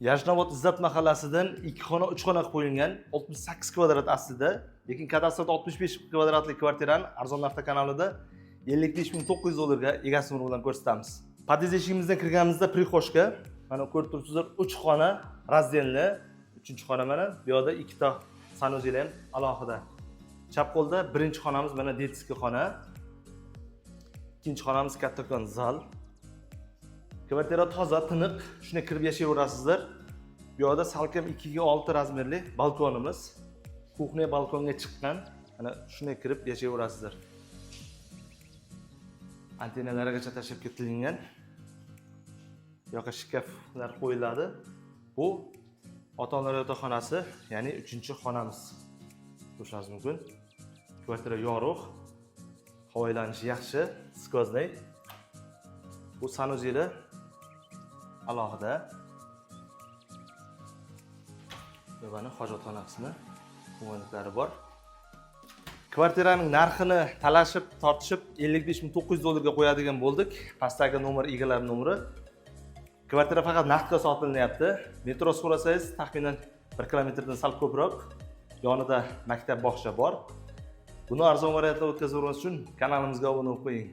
Yashnobod Izzat mahallasidan 2 xona, 3 xona qilib qo'yilgan 68 kvadrat aslida, lekin kadastrda 65 kvadratli kvartirani arzon narxda kanalida 55 900 dollarga egasi nomeri bilan ko'rsatamiz. Podъезд eshigimizdan kirganimizda прихожка, mana ko'rib turibsizlar, 3 xona раздельный, uchinchi xona mana bu yoqda, ikkita санузел ham alohida. Chap qo'lda birinchi xonamiz, mana детский xona. Ikkinchi xonamiz kattakon zal. Kvartira toza, tiniq, shunday kirib yashayverasizlar. Bu yoqda salkam 2 ga 6 размер li balkonimiz. Кухня balkonga chiqqan. Mana shunday kirib yashayverasizlar. Antennalargacha tashlab ketilgan. Bu yoqqa shkaflar qo'yiladi. Bu ota-onalar yotoqxonasi, ya'ni uchinchi xonamiz. Ko'rishingiz mumkin. Kvartira yorug', havo aylanishi yaxshi, сквозной. Bu санузел i alohida. Va mana hojatxona qismi, quvonliklari bor. Kvartiraning narxini talashib, tortishib 55 900 dollarga qo'yadigan bo'ldik. Pastdagi nomer egalari nomeri. Kvartira faqat naqdga sotilyapti. Metro so'rasangiz, taxminan 1 kilometrdan sal ko'proq. Yonida maktab, bog'cha bor. Buni arzon variantlar o'tkazib uchun kanalimizga obuna bo'lib qo'ying.